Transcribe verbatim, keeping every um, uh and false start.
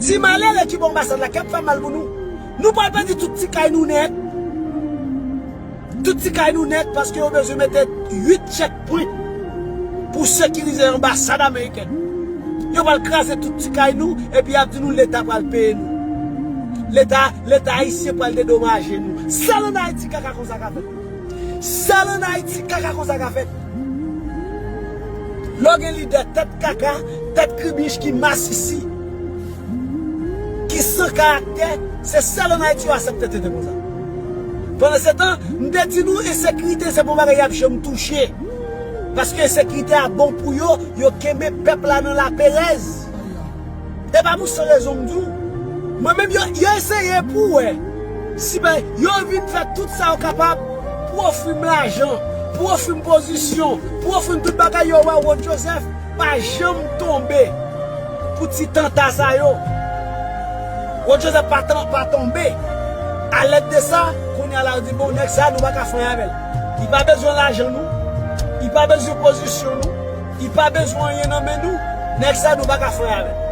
Ti malere ki bò anbasad la, k ap fè mal pou nou. Nou pral pèdi tout ti kay nou nèt. Tout ti kay nou nèt paske yo bezwen mete uit checkpoint pou sekirize anbasad amerikèn. Yo pral kraze tout ti kay nou epi y ap di nou Leta pral peye nou. Leta, Leta ayisyen pral dedomaje nou. Sèl ann Ayiti kaka konsa ka fèt. Sèl ann Ayiti kaka konsa ka fèt. Lè w gen lidè tèt kaka, tèt kribich ki masisi, ki san karaktè, se sèl ann Ayiti yo aksepte tenten konsa. Pandan se tan, m te di nou ensekirite se pa yon bagay y ap janm touche. Paske ensekirite a bon pou yo, yo kenbe pèp la nan laperèz. E pa pou san rezon m di w. Mwen menm, yo, yo eseye pou wè. Si ben, yo vin fè tout sa yo kapab pou ofri m lajan, pou ofri m pozisyon, pou ofri m tout bagay yo wè Rod Joseph pa janm tonbe pou ti tanta sa yo. Rod Joseph pa, tan, pa tonbe. Alèd de sa, kounye a la yo di, bon, nèg sa nou pa ka fè anyen avè l. Li pa bezwen lajan nou, li pa bezwen pozisyon nou, li pa bezwen anyen nan men nou. Nèg sa nou pa ka fè anyen avè l.